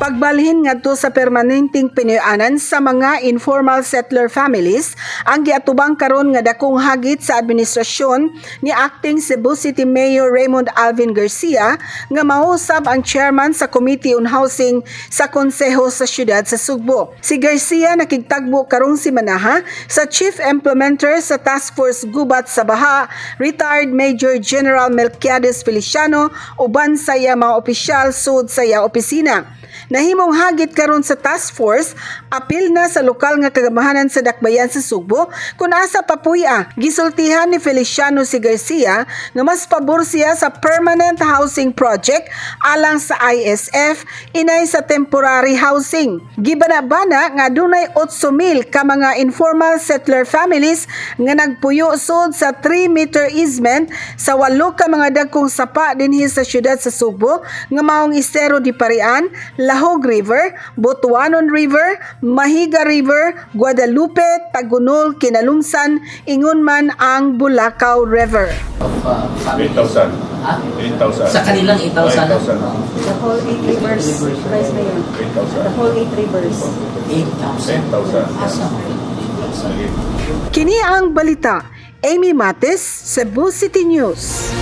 Pagbalhin ngadto sa permanenteng pinuy-anan sa mga informal settler families ang giatubang karon nga dakong hagit sa administrasyon ni Acting Cebu City Mayor Raymond Alvin Garcia, nga mausab ang chairman sa Committee on Housing sa Konseho sa Siyudad sa Sugbo. Si Garcia nakigtagbo karong simanaha sa Chief Implementer sa Task Force Gubat sa Baha, retired Major General Melquiades Feliciano, uban sa iya mga opisyal sud sa iya opisina. Nahimong hagit karon sa task force apil na sa lokal nga kagamahanan sa Dakbayan sa Sugbo kung asa papuya. Gisultihan ni Feliciano si Garcia nga mas pabor siya sa permanent housing project alang sa ISF inay sa temporary housing. Gibana-bana nga dunay 8,000 ka mga informal settler families nga nagpuyo sud sa 3-meter easement sa walo ka mga dagkong sapa dinhi sa siyudad sa Sugbo nga maong Estero de Parian, Lahog River, Butuanon River, Mahiga River, Guadalupe, Tagunol, Kinalumsan, ingon man ang Bulacau River. Of families. 8,000. Ha? 8,000. Sa kanilang 8,000? 8,000. The whole eight rivers, Vice Mayor. 8,000. The whole eight rivers. 8,000. 8,000. Asa? 8,000. Kini ang balita. Amy Mates, Cebu City News.